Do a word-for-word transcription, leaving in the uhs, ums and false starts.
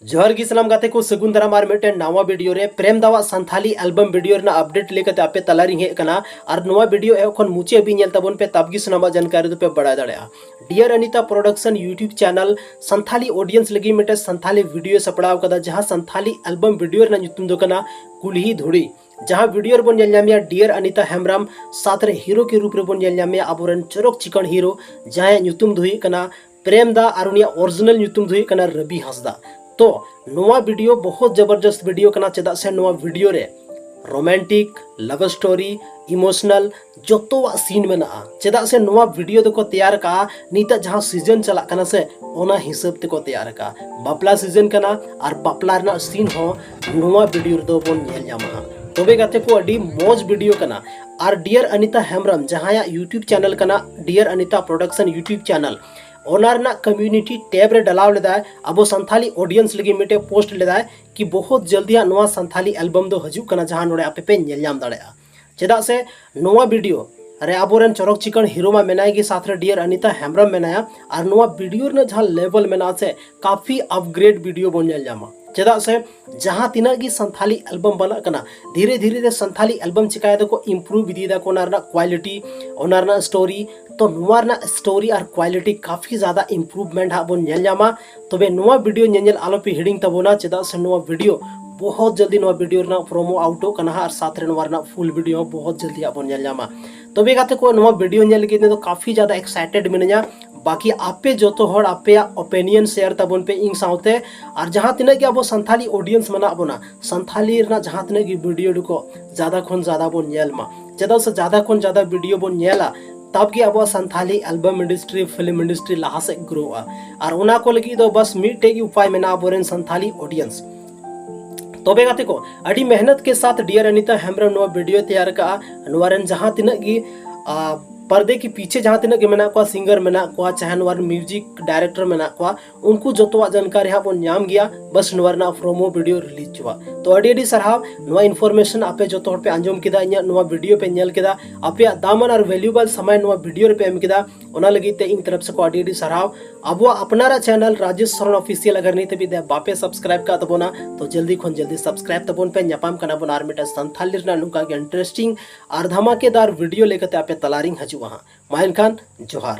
ᱡᱚᱦᱟᱨ ᱜᱮ ᱥᱟᱱᱟᱢ ᱜᱟᱛᱮ ᱠᱚ, ᱥᱟᱹᱜᱩᱱ ᱫᱟᱨᱟᱢ ᱟᱨ ᱢᱤᱫᱴᱮᱱ ᱱᱟᱣᱟ ᱵᱷᱤᱰᱤᱭᱳ ᱨᱮ᱾ ᱯᱨᱮᱢ ᱫᱟᱣᱟᱜ ᱥᱟᱱᱛᱷᱟᱞᱤ ᱮᱞᱵᱟᱢ ᱵᱷᱤᱰᱤᱭᱳ ᱨᱮᱱᱟᱜ ᱟᱯᱰᱮᱴ ᱞᱟᱹᱭ ᱠᱟᱛᱮ ᱟᱯᱮ ᱛᱟᱞᱟᱨᱤᱧ ᱦᱮᱡ ᱟᱠᱟᱱᱟ᱾ ᱟᱨ ᱱᱚᱣᱟ ᱵᱷᱤᱰᱤᱭᱳ ᱮᱦᱚᱵ ᱠᱷᱚᱱ ᱢᱩᱪᱟᱹᱫ ᱦᱟᱹᱵᱤᱡ ᱧᱮᱞ ᱛᱟᱵᱚᱱ ᱯᱮ, ᱛᱟᱵ ᱜᱮ ᱥᱟᱱᱟᱢᱟᱜ ᱡᱟᱱᱠᱟᱨᱤ ᱫᱚᱯᱮ ᱵᱟᱲᱟᱭ ᱫᱟᱲᱮᱭᱟᱜᱼᱟ᱾ Dear Anita production YouTube channel Santhali audience ᱞᱟᱹᱜᱤᱫ ᱢᱤᱫᱴᱮᱱ ᱥᱟᱱᱛᱷᱟᱞᱤ ᱵᱷᱤᱰᱤᱭᱳ ᱥᱟᱯᱲᱟᱣ ᱠᱟᱫᱟ, ᱡᱟᱦᱟᱸ ᱥᱟᱱᱛᱷᱟᱞᱤ ᱮᱞᱵᱟᱢ ᱵᱷᱤᱰᱤᱭᱳ ᱨᱮᱱᱟᱜ ᱧᱩᱛᱩᱢ ᱫᱚ ᱠᱟᱱᱟ ᱠᱩᱞᱦᱤ ᱫᱷᱩᱲᱤ᱾ ᱡᱟᱦᱟᱸ ᱵᱷᱤᱰᱤᱭᱳ ᱨᱮᱵᱚᱱ ᱧᱮᱞ ᱧᱟᱢᱮᱭᱟ ᱰᱤᱭᱟᱨ ᱟᱱᱤᱛᱟ ᱦᱮᱢᱵᱨᱚᱢ, ᱥᱟᱛ ᱨᱮ ᱦᱤᱨᱳ ᱠᱮ ᱨᱩᱯ ᱨᱮᱵᱚᱱ ᱧᱮᱞ ᱧᱟᱢᱮᱭᱟ ᱟᱵᱚᱨᱮᱱ ᱪᱚᱨᱚᱠ ᱪᱤᱠᱟᱹᱲ ᱦᱤᱨᱳ, ᱡᱟᱦᱟᱸᱭᱟᱜ ᱧᱩᱛᱩᱢ ᱫᱚ ᱦᱩᱭᱩᱜ ᱠᱟᱱᱟ ᱯᱨᱮᱢ ᱫᱟ ᱟᱨ ᱩᱱᱤᱭᱟᱜ ᱚᱨᱤᱡᱤᱱᱟᱞ ᱧᱩᱛᱩᱢ ᱫᱚ ᱦᱩᱭᱩᱜ ᱠᱟᱱᱟ ᱨᱚᱵᱤ ᱦᱟᱸᱥᱫᱟ᱾ ᱛᱚ ᱱᱚᱣᱟ ᱵᱷᱤᱰᱤᱭᱳ ᱵᱚᱦᱩᱛ ᱡᱚᱵᱚᱨᱡᱚᱥᱛ ᱵᱷᱤᱰᱤᱭᱳ ᱠᱟᱱᱟ, ᱪᱮᱫᱟᱜ ᱥᱮ ᱱᱚᱣᱟ ᱵᱷᱤᱰᱤᱭᱳ ᱨᱮ ᱨᱳᱢᱟᱱᱴᱤᱠ, ᱞᱟᱵᱷ ᱥᱴᱳᱨᱤ, ᱤᱢᱳᱥᱚᱱᱟᱞ ᱡᱚᱛᱚᱣᱟᱜ ᱥᱤᱱ ᱢᱮᱱᱟᱜᱼᱟ᱾ ᱪᱮᱫᱟᱜ ᱥᱮ ᱱᱚᱣᱟ ᱵᱷᱤᱰᱤᱭᱳ ᱫᱚᱠᱚ ᱛᱮᱭᱟᱨ ᱠᱟᱜᱼᱟ ᱱᱤᱛᱟᱜ ᱡᱟᱦᱟᱸ ᱥᱤᱡᱚᱱ ᱪᱟᱞᱟᱜ ᱠᱟᱱᱟ ᱥᱮ, ᱚᱱᱟ ᱦᱤᱥᱟᱹᱵ ᱛᱮᱠᱚ ᱛᱮᱭᱟᱨ ᱠᱟᱜᱼᱟ᱾ ᱵᱟᱯᱞᱟ ᱥᱤᱡᱚᱱ ᱠᱟᱱᱟ ᱟᱨ ᱵᱟᱯᱞᱟ ᱨᱮᱱᱟᱜ ᱥᱤᱱ ᱦᱚᱸ ᱱᱚᱣᱟ ᱵᱷᱤᱰᱤᱭᱳ ᱨᱮᱫᱚ ᱵᱚᱱ ᱧᱮᱞ ᱧᱟᱢᱟ ᱦᱟᱸᱜ᱾ ᱛᱚᱵᱮ ᱜᱟᱛᱮ ᱠᱚ, ᱟᱹᱰᱤ ᱢᱚᱡᱽ ᱵᱷᱤᱰᱤᱭᱳ ᱠᱟᱱᱟ᱾ ᱟᱨ ᱰᱤᱭᱟᱨ ᱟᱱᱤᱛᱟ ᱦᱮᱢᱵᱨᱚᱢ, ᱡᱟᱦᱟᱸᱭᱟᱜ YouTube ᱪᱮᱱᱮᱞ ᱠᱟᱱᱟ dear Anita production YouTube channel, ᱚᱱᱟ ᱨᱮᱱᱟᱜ ᱠᱚᱢᱤᱭᱩᱱᱤᱴᱤ ᱴᱮᱵ ᱨᱮ ᱰᱟᱞᱟᱣ ᱞᱮᱫᱟᱭ ᱟᱵᱚ ᱥᱟᱱᱛᱷᱟᱞᱤ ᱚᱰᱤᱭᱮᱱᱥ ᱞᱟᱹᱜᱤᱫ ᱢᱤᱫᱴᱮᱡ ᱯᱳᱥᱴ ᱞᱮᱫᱟᱭ ᱠᱤ ᱵᱚᱦᱩᱛ ᱡᱚᱞᱫᱤ ᱦᱟᱸᱜ ᱱᱚᱣᱟ ᱥᱟᱱᱛᱷᱟᱞᱤ ᱮᱞᱵᱟᱢ ᱫᱚ ᱦᱤᱡᱩᱜ ᱠᱟᱱᱟ, ᱡᱟᱦᱟᱸ ᱱᱚᱰᱮ ᱟᱯᱮ ᱯᱮ ᱧᱮᱞ ᱧᱟᱢ ᱫᱟᱲᱮᱭᱟᱜᱼᱟ᱾ ᱪᱮᱫᱟᱜ ᱥᱮ ᱱᱚᱣᱟ ᱵᱷᱤᱰᱤᱭᱳ ᱨᱮ ᱟᱵᱚᱨᱮᱱ ᱪᱚᱨᱚᱠ ᱪᱤᱠᱟᱹᱲ ᱦᱤᱨᱳ ᱢᱟ ᱢᱮᱱᱟᱭ ᱜᱮ, ᱥᱟᱛ ᱨᱮ ᱰᱤᱭᱟᱨ ᱟᱱᱤᱛᱟ ᱦᱮᱢᱵᱨᱚᱢ ᱢᱮᱱᱟᱭᱟ᱾ ᱟᱨ ᱱᱚᱣᱟ ᱵᱷᱤᱰᱤᱭᱳ ᱨᱮᱱᱟᱜ ᱡᱟᱦᱟᱸ ᱞᱮᱵᱮᱞ ᱢᱮᱱᱟᱜᱼᱟ ᱥᱮ, ᱠᱟᱯᱷᱤ ᱟᱯᱜᱨᱮᱰ ᱵᱷᱤᱰᱤᱭᱳ ᱵᱚᱱ ᱧᱮᱞ ᱧᱟᱢᱟ᱾ ᱪᱮᱫᱟᱜ ᱥᱮ ᱡᱟᱦᱟᱸ ᱛᱤᱱᱟᱹᱜ ᱜᱮ ᱥᱟᱱᱛᱷᱟᱞᱤ ᱮᱞᱵᱟᱢ ᱵᱮᱱᱟᱜ ᱠᱟᱱᱟ, ᱫᱷᱤᱨᱮ ᱫᱷᱤᱨᱮ ᱨᱮ ᱥᱟᱱᱛᱷᱟᱞᱤ ᱮᱞᱵᱟᱢ ᱪᱤᱠᱟᱭ ᱫᱟᱠᱚ, ᱤᱢᱯᱨᱩᱵᱷ ᱤᱫᱤᱭ ᱫᱟᱠᱚ ᱚᱱᱟ ᱨᱮᱱᱟᱜ ᱠᱣᱟᱞᱤᱴᱤ, ᱚᱱᱟ ᱨᱮᱱᱟᱜ ᱥᱴᱳᱨᱤ᱾ ᱛᱚ ᱱᱚᱣᱟ ᱨᱮᱱᱟᱜ ᱥᱴᱳᱨᱤ ᱟᱨ ᱠᱣᱟᱞᱤᱴᱤ ᱠᱟᱯᱷᱤ ᱡᱟᱫᱟ ᱤᱢᱯᱨᱩᱵᱷᱢᱮᱱᱴ ᱦᱟᱸᱜ ᱵᱚᱱ ᱧᱮᱞ ᱧᱟᱢᱟ᱾ ᱛᱚᱵᱮ ᱱᱚᱣᱟ ᱵᱷᱤᱰᱤᱭᱳ ᱧᱮᱧᱮᱞ ᱟᱞᱚᱯᱮ ᱦᱤᱲᱤᱧ ᱛᱟᱵᱚᱱᱟ, ᱪᱮᱫᱟᱜ ᱥᱮ ᱱᱚᱣᱟ ᱵᱷᱤᱰᱤᱭᱳ ᱵᱚᱦᱚᱛ ᱡᱚᱞᱫᱤ ᱱᱚᱣᱟ ᱵᱷᱤᱰᱤᱭᱳ ᱨᱮᱱᱟᱜ ᱯᱨᱳᱢᱳ ᱟᱣᱩᱴᱚᱜ ᱠᱟᱱᱟ ᱦᱟᱸᱜ, ᱟᱨ ᱥᱟᱛ ᱨᱮ ᱱᱚᱣᱟ ᱨᱮᱱᱟᱜ ᱯᱷᱩᱞ ᱵᱷᱤᱰᱤᱭᱳ ᱦᱚᱸ ᱵᱚᱦᱚᱛ ᱡᱚᱞᱫᱤ ᱦᱟᱸᱜ ᱵᱚᱱ ᱧᱮᱞ ᱧᱟᱢᱟ᱾ ᱛᱚᱵᱮ ᱜᱟᱛᱮ ᱠᱚ, ᱱᱚᱣᱟ ᱵᱷᱤᱰᱤᱭᱳ ᱧᱮᱞ ᱞᱟᱹᱜᱤᱫ ᱤᱧ ᱫᱚ ᱠᱟᱯᱷᱤ ᱡᱟᱫᱟ ᱮᱠᱥᱟᱭᱴᱮᱰ ᱢᱤᱱᱟᱹᱧᱟ᱾ ᱵᱟᱠᱤ ᱟᱯᱮ ᱡᱚᱛᱚ ᱦᱚᱲ ᱟᱯᱮᱭᱟᱜ ᱚᱯᱤᱱᱤᱭᱚᱱ ᱥᱮᱭᱟᱨ ᱛᱟᱵᱚᱱ ᱯᱮ ᱤᱧ ᱥᱟᱶᱛᱮ᱾ ᱟᱨ ᱡᱟᱦᱟᱸ ᱛᱤᱱᱟᱹᱜ ᱜᱮ ᱟᱵᱚ ᱥᱟᱱᱛᱷᱟᱞᱤ ᱚᱰᱤᱭᱮᱱᱥ ᱢᱮᱱᱟᱜ ᱵᱚᱱᱟ, ᱥᱟᱱᱛᱷᱟᱞᱤ ᱨᱮᱱᱟᱜ ᱡᱟᱦᱟᱸ ᱛᱤᱱᱟᱹᱜ ᱜᱮ ᱵᱷᱤᱰᱤᱭᱳ ᱩᱰᱩᱠᱚᱜ, ᱡᱟᱫᱟ ᱠᱷᱚᱱ ᱡᱟᱫᱟ ᱵᱚᱱ ᱧᱮᱞ ᱢᱟ᱾ ᱪᱮᱫᱟᱜ ᱥᱮ ᱡᱟᱫᱟ ᱠᱷᱚᱱ ᱡᱟᱫᱟ ᱵᱷᱤᱰᱤᱭᱳ ᱵᱚᱱ ᱧᱮᱞᱟ, ᱛᱟᱵ ᱜᱮ ᱟᱵᱚᱣᱟᱜ Santhali album industry, film industry ᱞᱟᱦᱟ ᱥᱮᱫ ᱜᱨᱳᱜᱼᱟ᱾ ᱟᱨ ᱚᱱᱟ ᱠᱚ ᱞᱟᱹᱜᱤᱫ ᱫᱚ ᱵᱟᱥ ᱢᱤᱫᱴᱮᱡ ᱜᱮ ᱩᱯᱟᱭ ᱢᱮᱱᱟᱜᱼᱟ ᱟᱵᱚᱨᱮᱱ ᱥᱟᱱᱛᱷᱟᱞᱤ ᱚᱰᱤᱭᱮᱱᱥ᱾ ᱛᱚᱵᱮ ᱜᱟᱛᱮ ᱠᱚ, ᱟᱹᱰᱤ ᱢᱮᱦᱱᱚᱛ ᱠᱮ ᱥᱟᱛᱷ ᱰᱤᱭᱟᱨ ᱟᱱᱤᱛᱟ ᱦᱮᱢᱵᱨᱚᱢ ᱱᱚᱣᱟ ᱵᱷᱤᱰᱤᱭᱳ ᱛᱮᱭᱟᱨ ᱠᱟᱜᱼᱟ᱾ ᱱᱚᱣᱟ ᱨᱮᱱ ᱡᱟᱦᱟᱸ ᱛᱤᱱᱟᱹᱜ ᱜᱮ, ᱟ, ᱯᱟᱨᱫᱮ ᱠᱤ ᱯᱤᱪᱷᱮ ᱡᱟᱦᱟᱸ ᱛᱤᱱᱟᱹᱜ ᱜᱮ ᱢᱮᱱᱟᱜ ᱠᱚᱣᱟ, ᱥᱤᱝᱜᱟᱨ ᱢᱮᱱᱟᱜ ᱠᱚᱣᱟ, ᱪᱟᱦᱮ ᱱᱚᱣᱟ ᱨᱮᱱ ᱢᱤᱭᱩᱡᱤᱠ ᱰᱟᱭᱨᱮᱠᱴᱚᱨ ᱢᱮᱱᱟᱜ ᱠᱚᱣᱟ, ᱩᱱᱠᱩ ᱡᱚᱛᱚᱣᱟᱜ ᱡᱟᱱᱠᱟᱨᱤ ᱦᱟᱸᱜ ᱵᱚᱱ ᱧᱟᱢ ᱜᱮᱭᱟ ᱵᱟᱥ ᱱᱚᱣᱟ ᱨᱮᱱᱟᱜ ᱯᱨᱳᱢᱳ ᱵᱷᱤᱰᱤᱭᱳ ᱨᱤᱞᱤᱡᱽ ᱪᱚᱣᱟᱜ᱾ ᱛᱚ ᱟᱹᱰᱤ ᱟᱹᱰᱤ ᱥᱟᱨᱦᱟᱣ, ᱱᱚᱣᱟ ᱤᱱᱯᱷᱚᱨᱢᱮᱥᱚᱱ ᱟᱯᱮ ᱡᱚᱛᱚ ᱦᱚᱲ ᱯᱮ ᱟᱸᱡᱚᱢ ᱠᱮᱫᱟ, ᱤᱧᱟᱹᱜ ᱱᱚᱣᱟ ᱵᱷᱤᱰᱤᱭᱳ ᱯᱮ ᱧᱮᱞ ᱠᱮᱫᱟ, ᱟᱯᱮᱭᱟᱜ ᱫᱟᱢᱟᱱ ᱟᱨ ᱵᱷᱮᱞᱩᱭᱮᱵᱚᱞ ᱥᱚᱢᱚᱭ ᱱᱚᱣᱟ ᱵᱷᱤᱰᱤᱭᱳ ᱨᱮᱯᱮ ᱮᱢ ᱠᱮᱫᱟ, ᱚᱱᱟ ᱞᱟᱹᱜᱤᱫ ᱛᱮ ᱤᱧ ᱛᱚᱨᱚᱯ ᱥᱮ ᱠᱷᱚᱱ ᱟᱹᱰᱤ ᱟᱹᱰᱤ ᱥᱟᱨᱦᱟᱣ᱾ ᱟᱵᱚᱣᱟᱜ ᱟᱯᱱᱟᱨᱟᱜ ᱪᱮᱱᱮᱞ ᱨᱟᱡᱮᱥ ᱥᱚᱨᱮᱱ ᱚᱯᱷᱤᱥᱤᱭᱟᱞ ᱟᱜᱟᱨ ᱱᱤᱛ ᱦᱟᱹᱵᱤᱡ ᱛᱮ ᱵᱟᱯᱮ ᱥᱟᱵᱥᱠᱨᱟᱭᱤᱵ ᱠᱟᱜ ᱛᱟᱵᱚᱱᱟ, ᱛᱚ ᱡᱚᱞᱫᱤ ᱠᱷᱚᱱ ᱡᱚᱞᱫᱤ ᱥᱟᱵᱥᱠᱨᱟᱭᱤᱵ ᱛᱟᱵᱚᱱ ᱯᱮ᱾ ᱧᱟᱯᱟᱢ ᱠᱟᱱᱟ ᱵᱚᱱ ᱟᱨ ᱢᱤᱫᱴᱟᱝ ᱥᱟᱱᱛᱷᱟᱞᱤ ᱨᱮᱱᱟᱜ ᱱᱚᱝᱠᱟ ᱜᱮ ᱤᱱᱴᱟᱨᱮᱥᱴᱤᱝ ᱟᱨ ᱫᱷᱟᱢᱟᱠᱮᱫᱟᱨ ᱵᱷᱤᱰᱤᱭᱳ ᱞᱮᱠᱟᱛᱮ ᱟᱯᱮ ᱛᱟᱞᱟᱨᱤᱧ ᱦᱤᱡᱩᱜᱼᱟ ᱦᱟᱸᱜ᱾ ᱢᱟ ᱮᱱᱠᱷᱟᱱ ᱡᱚᱦᱟᱨ᱾